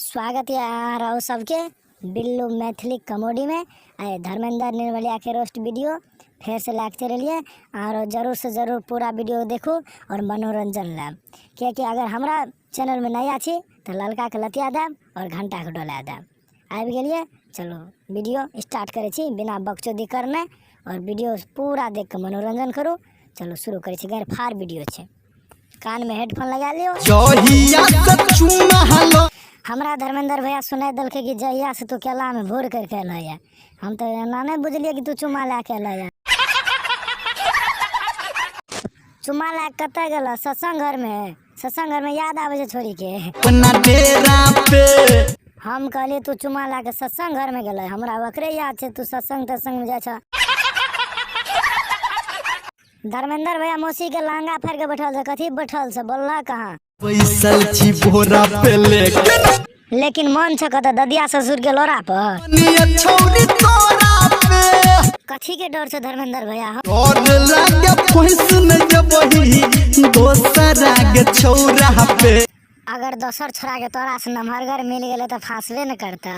स्वागत यऽ अहाँ रहू सबके बिल्लू मैथिली कॉमेडीमे। आइ धर्मेंद्र निर्मलियाके रोस्ट वीडियो फेरसँ लए कऽ चलि एलियै। आरो जरूरसँ जरूर पूरा वीडियो देखू आओर मनोरञ्जन लेब, किएकि अगर हमरा चैनलमे नया छी तऽ ललकाके लतिया देब आओर घण्टाके डोला देब। आबि गेलियै, चलू वीडियो स्टार्ट करै छी बिना बकचोदी करने, आओर वीडियो पूरा देख कऽ मनोरञ्जन करू। चलू शुरू करै छी। गैर फार वीडियो छै, कान में हेडफोन लगा लियो। जहिया से चुमा लो हमरा धर्मेंद्र भैया सुनाइ देलकै कि जहिया से तू केला में भोर करके एलह ये, हम तऽ एना नहि बुझलियै कि तू चुमा लए के एलह ये। चुमा लए के कतऽ गेलह? सत्संग घर में। सत्संग घर में याद आबै छै छोरी के अपना डेरा पे। हम कहलियै तू चुमा लए के सत्संग घर में गेलह, हमरा ओकरे याद छै तू सत्संग तत्संग में जाइ छह। धर्मेंद्र भैया मौसी के लहंगा फाड़ के बैठल छै, कथी बैठल छै बोलला कहाँ? बैसल छी बोरा पे लेके, लेकिन मन छै कतऽ? ददिया ससुर के लोरा पर। निया छौरी तोरा पे। कथी के डर छै धर्मेंद्र भैया? और लागे फंस न जबही दोसरा के छौरा पे। अगर दोसर छोरा के तोरा से नमहरगर मिल गेलै तऽ फांसबे न करता।